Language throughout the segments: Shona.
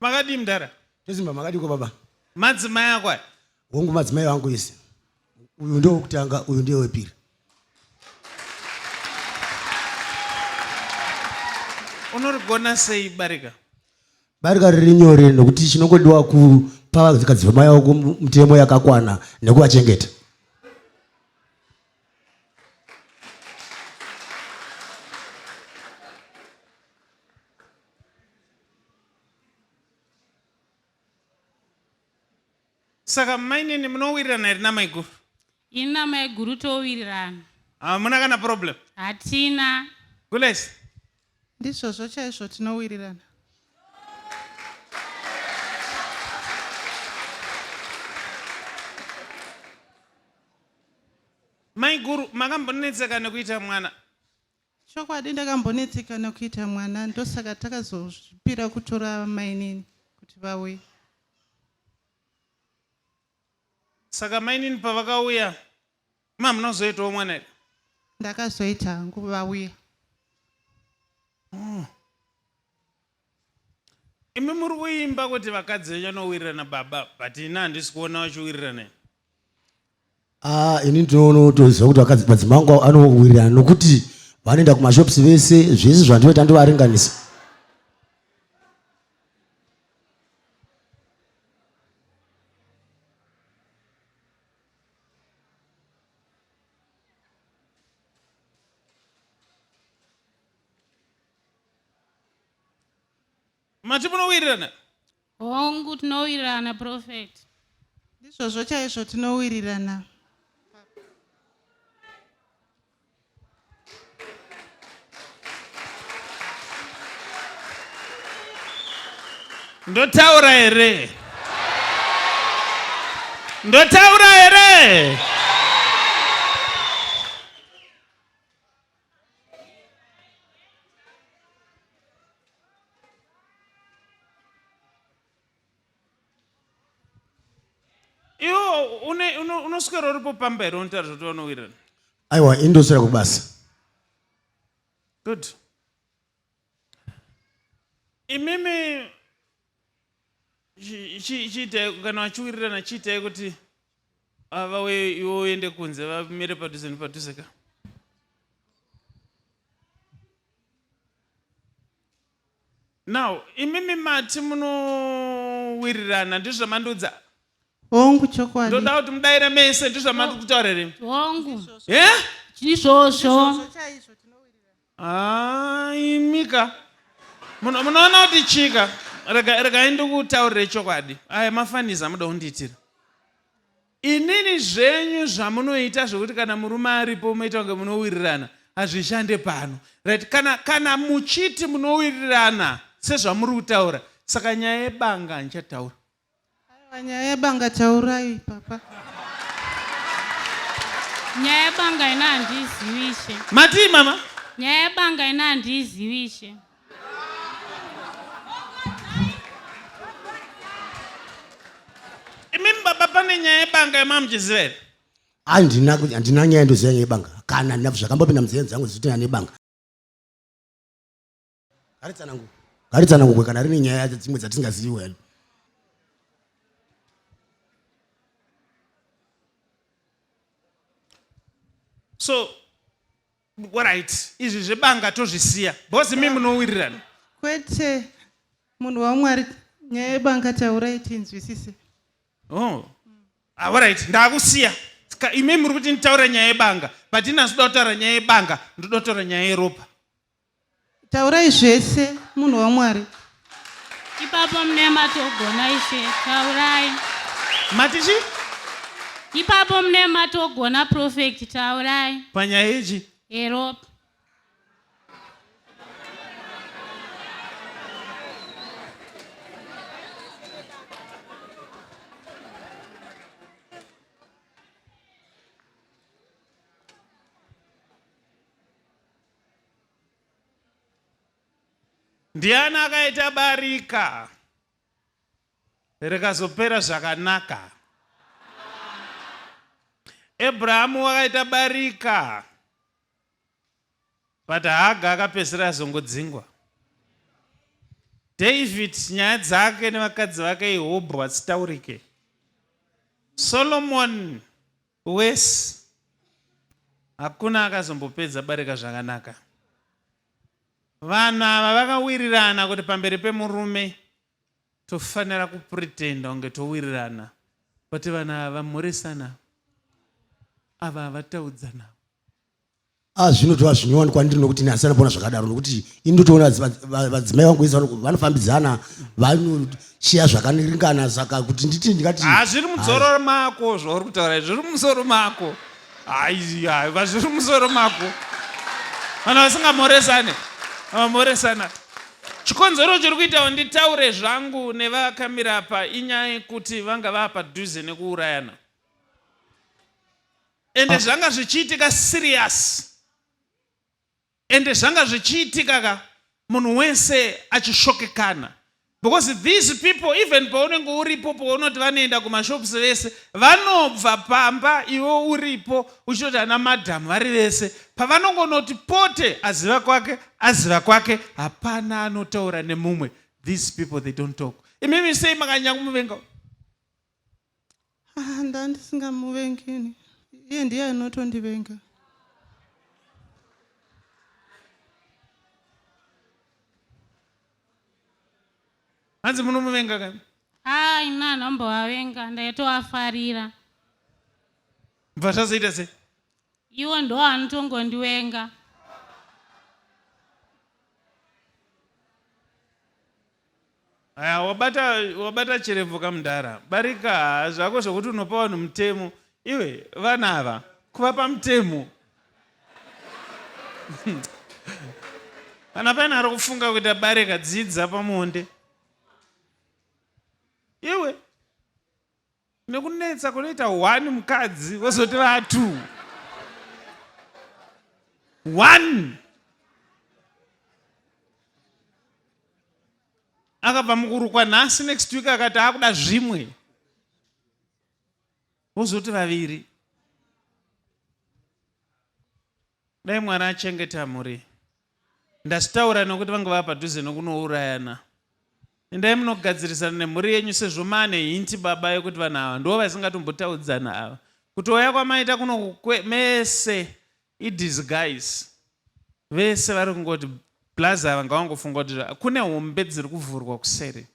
Makadii mdara? Tosimba makadiko baba. Madzimai ako aya? Hongu madzimai vangu ese. Uyu ndiwo wekutanga, uyu ndiye wepiri. Unorigona sei barika? Barika riri nyore nokuti chinongodiwa kupa vadzimai vako mutemo yakakwana nekuvachengeta. Saka mainini munowirirana here namaiguru? Ini namaiguru towirirana. Hamuna kana problem? Hatina. Gules. Ndizvozvo chaizvo tinowirirana. Maiguru makambonetseka nekuita mwana? Chokwadi ndakambonetseka nekuita mwana ndosaka takazozvipira kutora mainini kuti vauye. Saka mainini pavakauya ma munozoitawo mwana here? Ndakazoita hangu vauya. Oh. Imi muri kuimba kuti vakadzi venyu vanowirirana baba but ini handisi kuona vachiwirirana ini. Ah, ini ndinotoziva kuti vakadzi madzimai angu anowirirana nokuti vanoenda kumashops vese zvese zvandinoita ndovaringanisa. Mati munowirirana? Hongu tinowirirana prophet. Ndizvozvo chaizvo tinowirirana. Ndotaura here? Ndotaura here? Iwo une unoswera uripo pamba here unotaura zvoti vanowirirana? Aiwa, ini ndoswera kubasa. Good. Imimi chiitai kana vachiwirirana chiitai kuti vauye iwe uende kunze vamire padhuze nepadhuze ka. Now imimi mati munowirirana ndizvo zvamandiudza? Hongu chokwadi. Ndoda kuti mudaire mese ndizvo zvamati kutaura here? Hongu. Eh? Izvozvo. Ah, imika. Munoona kuti chika. Rega regai ndikutaurire chokwadi. Aya mafaniza muda kundiitira. Inini zvenyu zvamunoita zvekuti kana murume aripo moita kunge munowirirana hazvishande pano. Right kana kana muchiti munowirirana sezvamuri kutaura saka nyaya yebanga handichataura. Aiwa nyaya yebanga taurai papa. Nyaya yebanga ina handiizivi ishe. Matii mama? Nyaya yebanga ina handiizivi ishe. Imimi baba pane nyaya yebanga yamamuchiziva here? Handina handina nyaya ndoziva nyaya yebanga kana zvakambopinda munzeve dzangu zviti ane banga. Ngaritsanangurwe kana rine nyaya dzimwe dzatisingazivi well. So right izvi zvebanga tozvisiya because imi munowirirana. Kwete munhu waMwari nyaya yebanga taurai tinzwisise. Oh. Ah, alright ndakusiya imi muri kuti nditaure nyaya yebanga but ini handisi kuda kutaura nyaya yebanga ndoda kutaura nyaya yeropa. Taurai zvese munhu waMwari. Ipapo mune matogona ishe taurai. Mati chi? Ipapo mune matogona prophet taurai. Panyaya yechi? Yeropa. Ndiani akaita barika rikazopera zvakanaka? Abrahamu wakaita barika but Haga akapedzisira azongodzingwa. David nyaya dzake nevakadzi vake ihobho hadzitaurike. Solomon wese hakuna akazombopedza barika zvakanaka. Vanhu ava vakawirirana kuti pamberi pemurume tofanira kupretenda kunge towirirana but vanhu ava vamhoresana ava havataudzana. Ah, zvinotova zvinyowani kwandiri nokuti ini handisana kuona zvakadaro nokuti ini ndotoona vadzimai vangu vese vanofambidzana vanoshiya zvakaringana saka kuti nditi ndingati Ah, zviri mudzoro mako zvauri kutaura izvi, zviri mumusoro mako. Aiwa, zviri mumusoro mako. Vanhu vasingamhoresane vamhoresana. Chikonzero chiri kuita nditaure zvangu nevakamira apa inyaya yekuti vanga vava padhuze nekuurayana. Ende zvanga zvichiitika serious. Ende zvanga zvichiitika ka munhu wese achishokekana because these people even paunenge uripo paunoti vanoenda kumashops vese vanobva pamba iwe uripo uchitoti ana madam vari vese pavanongonoti pote aziva kwake aziva kwake hapana anotaura nemumwe. These people they don't talk. Imimi sei makanyanya kumuvenga? Ah, ndandisingamuvengi ini. Iye ndiye anotondivenga. Hanzi munomuvenga kani? Ah, ini handombovavenga, ndaitovafarira. Bva zvazoita sei? Iwo ndo anotongondiwenga. Aya wabata wabata chirebvu kamudhara. Barika zvako zvekuti unopa vanhu mutemo. Iwe vana ava kuvapa mutemo. Kana pane ari kufunga kuita barika dzidza pamuonde. Iwe nekunetsa kunoita one mukadzi wozoti vaa two one akabva mukurukwa nhasi next week akati akuda zvimwe wozoti vaviri. Dai Mwari achengeta mhuri. Ndazvitaura nekuti vanga vava padhuze nekunourayana. Endai munogadzirisana nemhuri yenyu sezvo maane hinti baba yekuti vanhu ava ndivo vasingatombotaudzana ava. Kutouya kwamaita kuno mese idisguise. Vese vari kungoti blaz ava ngavangofunga kuti kune hombe dziri kuvhurwa kuseri.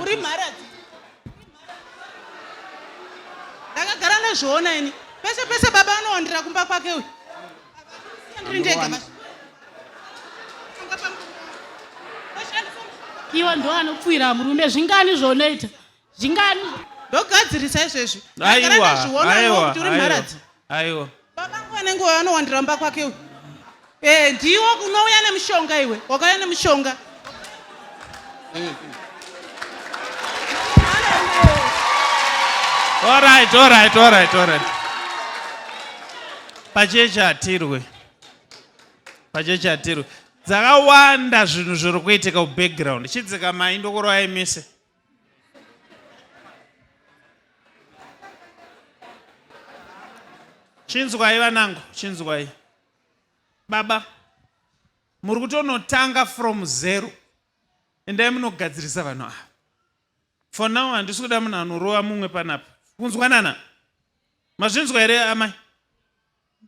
Uri mharadzi. Ndakagara ndazviona ini. Pese pese baba anowandira kumba kwake uyu. Ndiri ndega basi. Iwo ndo anopfuira murume zvingani zvaunoita zvingani ndogadzirisa izvezvi Aiwa, ndazviona aiwa, kuti uri aiwa, mharadzi aiwa. baba vangu vanenge vanowandira mumba kwake uyu Eh, ndiwo unouya nemushonga iwe wakauya nemushonga. All right, all right, all right, all right. Pachechi hatirwe. Pachechi hatirwe. Dzakawanda zvinhu zviri kuitika kubackground. Chidzika mai ndokurovai mese. Chinzwai vanangu, chinzwai. Baba, muri kutonotanga from zero. Endai munogadzirisa vanhu ava. For now handisi kuda munhu anorova mumwe panapa. Kunzwanana? Mazvinzwa here amai?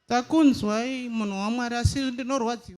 Takunzwai munhu waMwari asi ndinorwadziwa.